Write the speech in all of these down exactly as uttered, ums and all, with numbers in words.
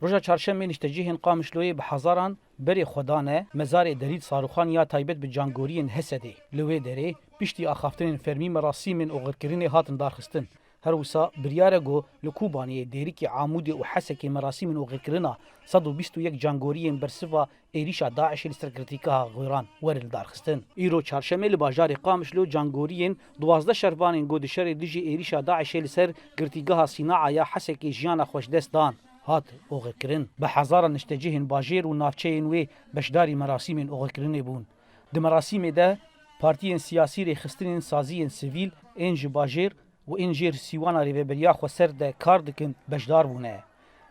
Roja çarşemê niştecihên Qamişloyê bi hezaran berê xwe dane mezarê Delîl Saruxan ya taybet bi cangoriyên Hesedê. Li wê derê piştî axaftinên fermî merasîmên oxirkirinê hatin darxistin. Her wisa biryar e ku li Kobaniyê, Dêrikê, Amûdê û Hesekê merasîmên oxirkirina sed û bîst û yek cangoriyên bersiva êrîşa DAIŞê li ser girtîgeha Xwêran were lidarxistin. Îro çarşemê li bajarê Qamişlo cangoriyên duwazdeh şervanên ku di şerê dijî êrîşa DAIŞê li ser girtîgeha Sînaa ya Hesekê jiyana xwe ji dest dan, hat oxirkirin. Bi hezaran niştecihên bajêr û navçeyên wê beşdarî merasîmên oxirkirinê bûn. Di merasîmê de partiyên siyasî, rêxistinên saziyên sivîl ên ji bajêr û ên jêr sîwana rêveberiya xweser de kar dikin beşdar bûne.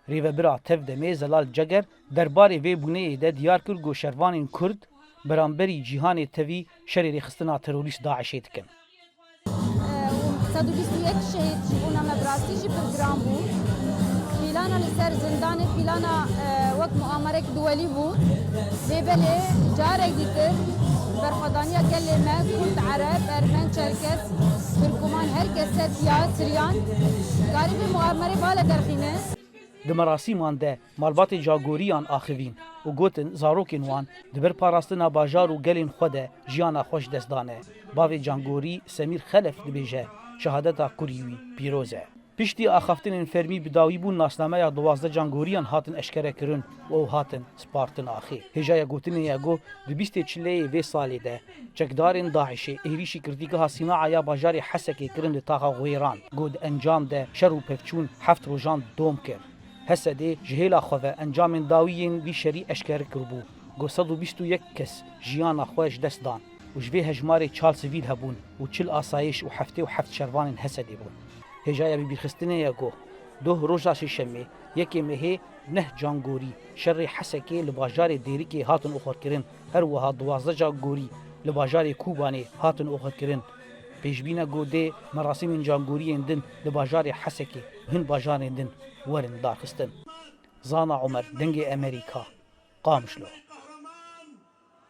Rêvebira Tev Demê Zelal Ceger derbarê vê bûneyê de diyar kir ku şervanên Kurd beramberî cîhanê tevî şerê rêxistina terorîst DAIŞê dikin. Sed û bîst û yek şehîd ji bona me bi rastî jî pir giran bû. Pîlana li ser zindanê pîlana e, wek muamerek duwelî bû. Lê belê carek dîtir berxwedaniya gelê me Kurd, Ereb, Ermen, Çerkes, Tirkuman, her kes, Setiya, Siryan karî vê muamerê bale derxîne. Di merasîman de malbatê cagoriyan axivîn û gotin zarokên wan di ber parastina bajar û gelên xwe de jiyana xwe ji dest dane. Bavê cangorî Semîr Xelef dibêje, şehadeta kurî wî pîroz e. Piştî axaftinên fermî bi dawîbûn nasnameya duwazdeh cangoriyan hatin eşkerekirin û ew hatin spartin axê. Hêjaya gotinê ye ku di bîstê çileyê vê salê de çekdarên DAIŞê êrîşî girtîgeha Sînaa ya bajarê Hesekê kirin li taxa Xwêran ku di encam de şer û pevçûn heft rojan dom kir. Hesedê ji hêla xwe ve encamên dawî yên vî şerî eşkere kiribû ku sed û bîst û yek kes jiyana xwe ji dest dan û ji vê hejmarê çar sivîl hebûn û çil asayîş û heftê û heft şervanên Hesedê bûn. Hêjaya bibîrxistinê ye ku doh roja sêşemê yekê mehê neh cangorî şerê Hesekê li bajarê Dêrikê hatin oxirkirin, her wiha duwazdeh cangorî li bajarê Kobanê hatin oxirkirin. Pêşbîn e ku dê merasîmên cangoriyên din li bajarê Hesekê û hin bajarên din werin darxistin. Zana Omer, Dengê Emerîka, Qamişlo.